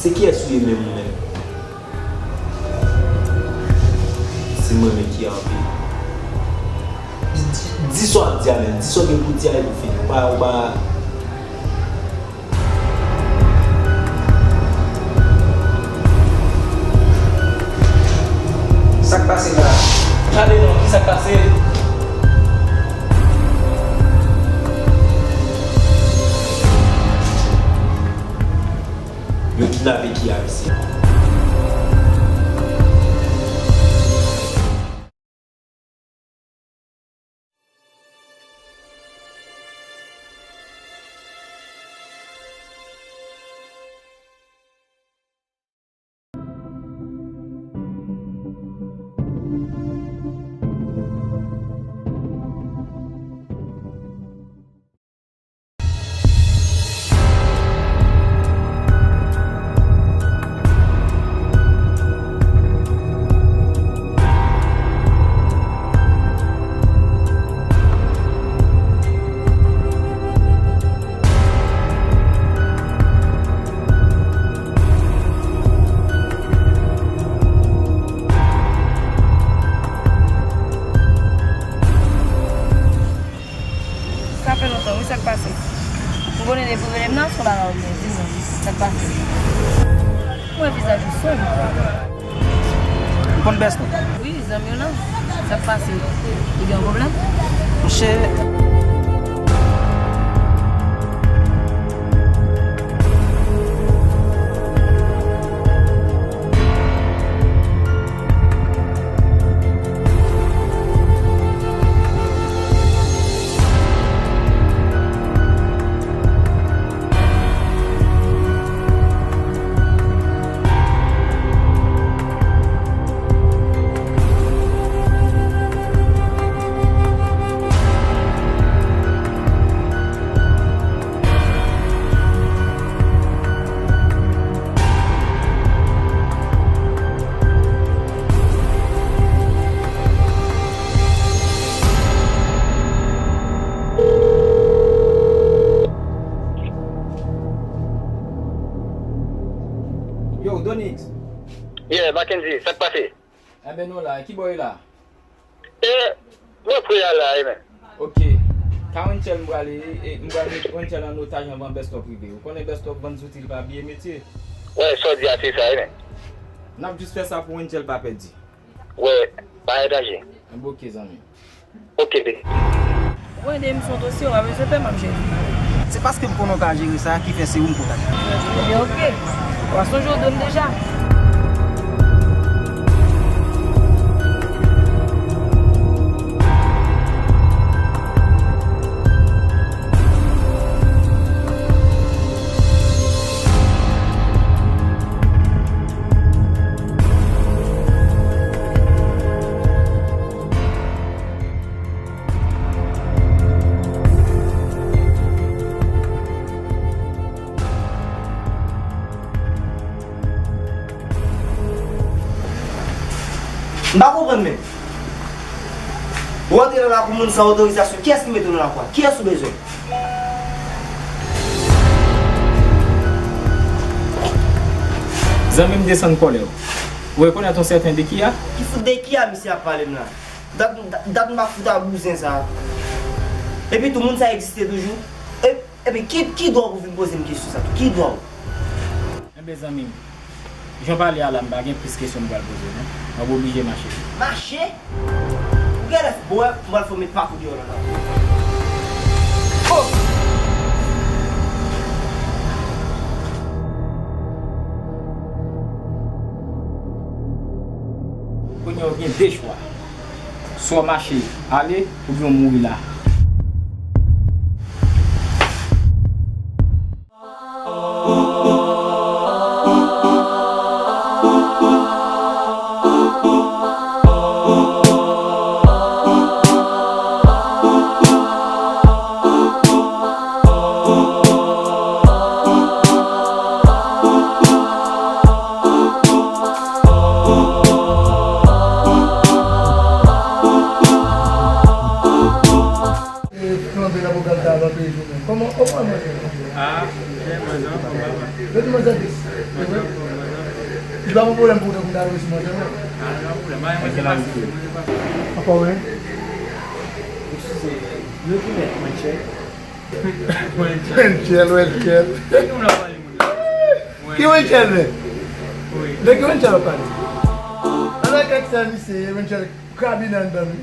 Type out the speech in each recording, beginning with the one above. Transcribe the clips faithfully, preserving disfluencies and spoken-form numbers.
Se kiyès ou ye menm ou menm? Si m renmen Kia anpil. Di, di sa w ap di a menm, di sa w gen pou di a epi w fini. Ou pa, ou pa. Sa k pase la? Gade non, ki sa k pase? Yo kidnape Kia, mesye. Sa fè lontan, wi, sa k pase? M konnen depi w rele m nan, se yon bagay ou gen, di m non, sa k pase? M wè vizaj ou sonm. Ou konn Bèsto? Wi, zanmi w lan. Sa k pase? Li gen yon pwoblèm? Monchè. Yo, Donix. Yeah, Mackenzie, sa k pase? Enben, nou la, ki bò w ye la? E, mwen pre a la, e men. Ok. Ka Wenchel m prale, e, m pral met Wenchel an otaj anvan Bèsto rive. Ou konnen Bèsto vann zouti, li pa bliye metye. Wè, sa w di a se sa, e men. N ap jis fè sa pou Wenchel pa pèdi. Wè, pa gen danje. Enben, ok, zanmi. Ok, big. Ou ede m sou yon dosye, w pa bezwen pè, m ap jere. Se paske m konnen w ka jere sa ki fè se ou m kontakte. Ebyen, ok. W a sonje w dwe m deja. M pa konprann menm. Ou rantre nan lakou moun san otorizasyon. Kiyès ki mete w nan lakou a? Kiyès ou bezwen? Zanmi m, desann kòlè w. Ou rekonèt yon sèten Dekia? Ki fout Dekia misye ap pale m la? Dat, dat m pa fout a bouzen sa. Epi tou, moun sa egziste toujou? E, epi ki, ki dwa w pou vin poze m kesyon sa tou? Ki dwa w? Enben, zanmi m, jan w pale a la, m pa gen plis kesyon m pral poze w, non. M ap oblije mache. Mache? Ou genlè fou, bwè, m pral fè w met pakou deyò nan lakou. Oh! Kounye a w gen de chwa. Swa w mache ale, oubyen w mouri la. Yo di mwen sèvis. Li pa yon pwoblèm pou ou tankou m ta resi manje mwen. Anfòm, wi. Eskize, yo ki mèt mwen tchèk. Wenchèl, Wenchèl. Ki Wenchèl, men? De ki Wenchèl w ap pale? Ala kèk sèl misye ye, Wenchèl krabinan anndan wi.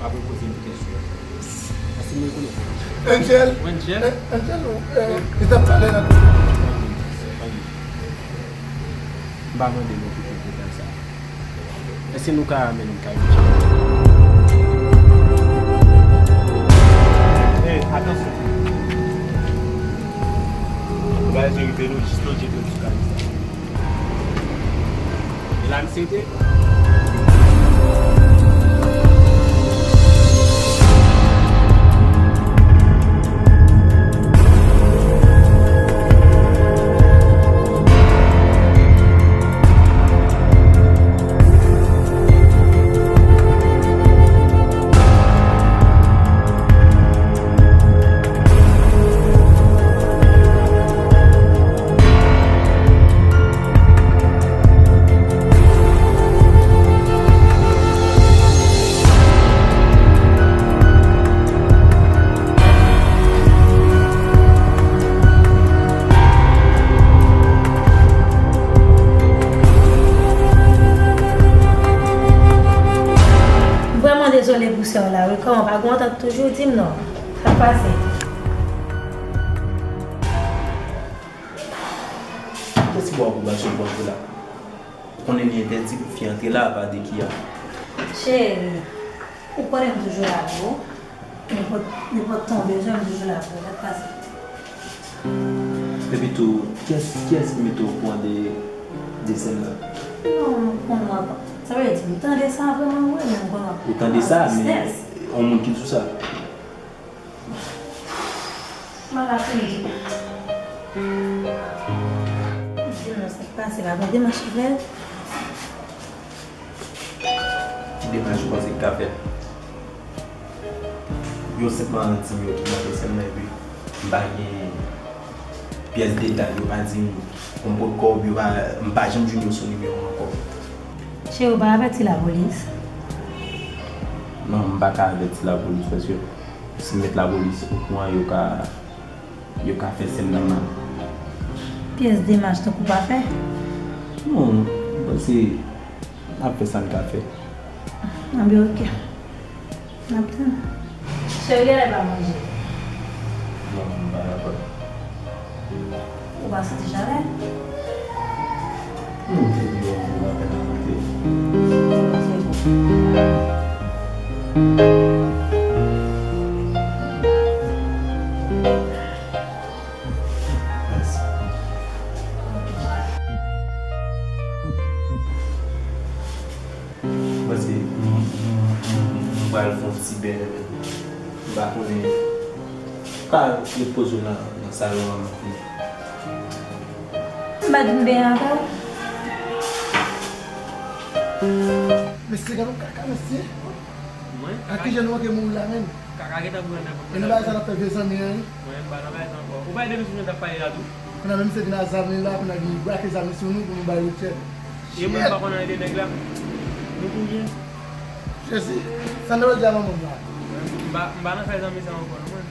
Mwen poze l kesyon. Èske mwen konnen? Angel? Angel? Angel, eh, li t ap pale nan. M pa mande nou kite pwobab sa. Èske nou ka mennen m kay Angel? Hey, atansyon. Bagay yo rive nou jis loje nou sou kay sa. E la misye te. M vrèman dezole pou sè w la wi. Kòman, pa gen antant toujou? Di m non. Sa k pase? Kiyès ki ba w apwobasyon pou antre la? Ou konnen li entèdi pou fi antre la apa de Kia. Cheri, ou konnen m toujou la pou ou. Nenpòt, nenpòt tan w bezwen m, m toujou la pou ou. Sa k pase? Epi tou, kiyès, kiyès ki mete w okouran de, de sèn nan? Non, m konn w ap, sa vle di, m tande sa vrèman vre, men m konn w ap. Ou tande sa, men yon moun ki di w sa? M pa ka fini di. Di non, sa k pase la, bon, demach ouvè. Ki demach ou panse ki ka fèt? Yo senpman di m yo kidnape sè m nan epi m pa gen pyès detay, yo pa di m kon m pot kòb, yo pa, m pa janm jwenn yo sou nimewo ankò. Cheri, ou pa avèti lapolis? Non, m pa ka avèti lapolis paske si m met lapolis okouran, yo ka, yo ka fè sè m nan mal. Pyès demach tankou pa fè? Non, m panse n ap fè sa n ka fè. Anben, oke. N ap tann. Cheri, genlè pa manje. Non, m pa dakò. Ou pa santi chalè? Non, m te di w m apèn ap monte. Se bon. Mèsi. Paske m, m, m, m pral fè yon ti bèn, men m pa konnen. Ou ka repoze w nan, nan salon an, m ap vini. M pa di m benyen avè w. Mesye, gade yon kaka, mesye. Mwen? Ak ki jan nou manke mouri la menm? Kaka gentan boule nan pòt. E nou bagay sa n ap fè vye zanmi an, wi. Mwen, m pa nan bagay sa ankò. Ou pa wè depi sou jan t ap pale la tou? Kounye a menm misye vin ak zam li la, kounye a vin brake zam li sou nou pou nou bay woutchè. E mwen m pa konn anyen de nèg la. Nou kouri. Jezi, sa n ap di a manman m la? Mwen, m pa, m pa nan kay zanmi sa ankò non mwen.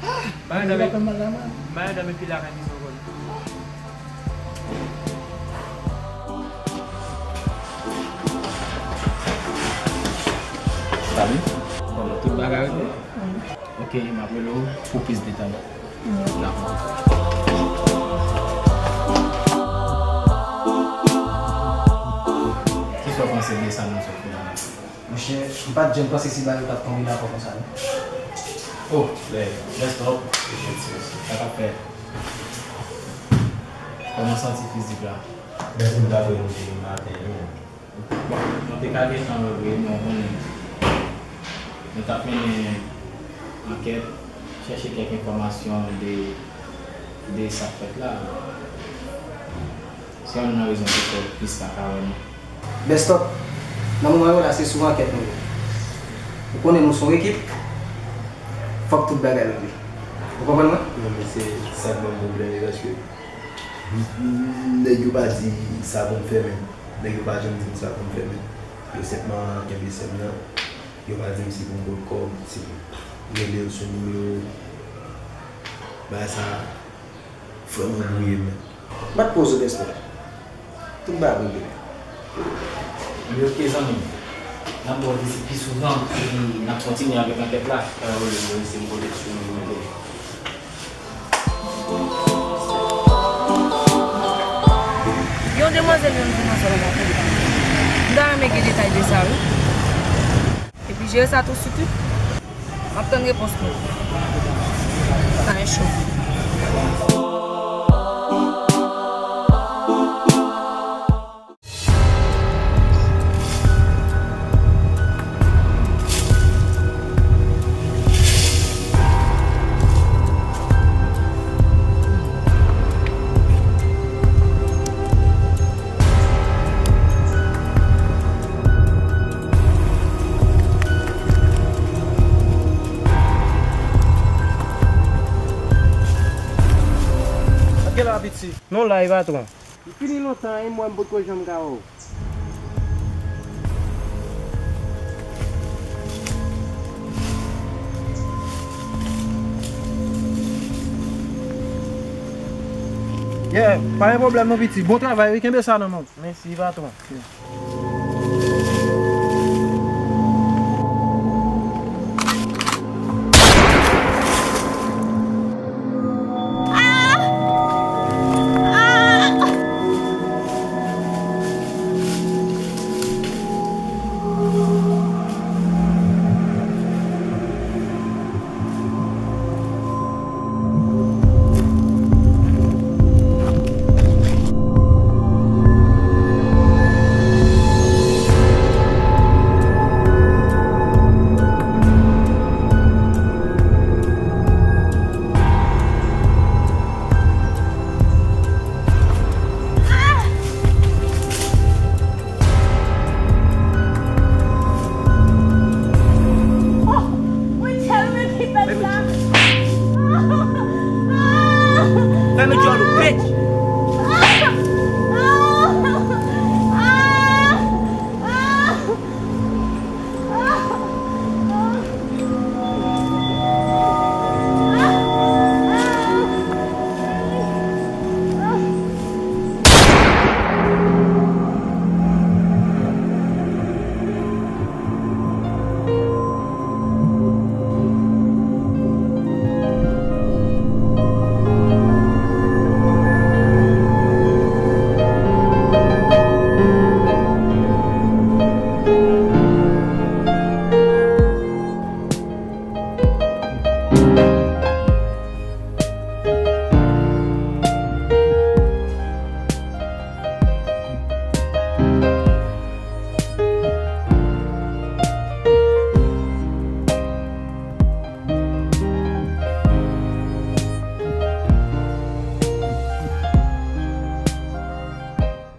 Ah, bagay sa fè m mal la mwen. M pa nan dòmi pi lakay misye ankò non. Salut. Bon, tout bagay regle? Wi. Ok, m ap rele w pou plis detay. Wi. Dakò. Kisa w panse de sa nou sot fè la? Monchè, m pa t janm panse si bagay yo t ap tonbe dakò konsa non. Oh, lè, rest up. Sa k ap fèt? Kòman w santi fizik la? Mèsi, m ta dwe moute yon maten, wi. Bon, nou te ka gentan reyinyon konnen nou t ap mennen ankèt, chèche kèk enfòmasyon de, de sa k fèt la. Sa nou nan rezon ki fè plis pa ka wè nou. Best Up, nan moman yo la, se sou ankèt nou ye. Ou konnen nou se yon ekip, fòk tout bagay regle. Ou konprann mwen? Non, men se sa k ban m pwoblèm yo, paske nèg yo pa di sa pou m fè menm. Nèg yo pa janm di m sa pou m fè menm. Yo senpman kenbe sè m nan. Yo pa di m si pou m pot kòb, si pou m rele yo sou nimewo. Bagay sa vrèman bwouye m. Bat poz ou, Best Up. Tout bagay regle. Ebyen, oke, zanmi m. N ap ba w vizit pi souvan, epi n ap kontinye avèk ankèt la. Sa pa pwoblèm, mwen rete m kote sou nou mwen. Yon demwazèl menm ki nan sal la. M ta renmen gen detay de sa, wi. Epi jere sa touswit, wi. M ap tann repons nou. Sa e cho. Ap gen la piti. Non, la e patwon. Li fini lontan, e mwen m potko janm ka wè w. Yeah, pa gen pwoblèm non, piti. Bon travay, wi, kenbe sa nan men w. Mèsi, patwon. Yeah.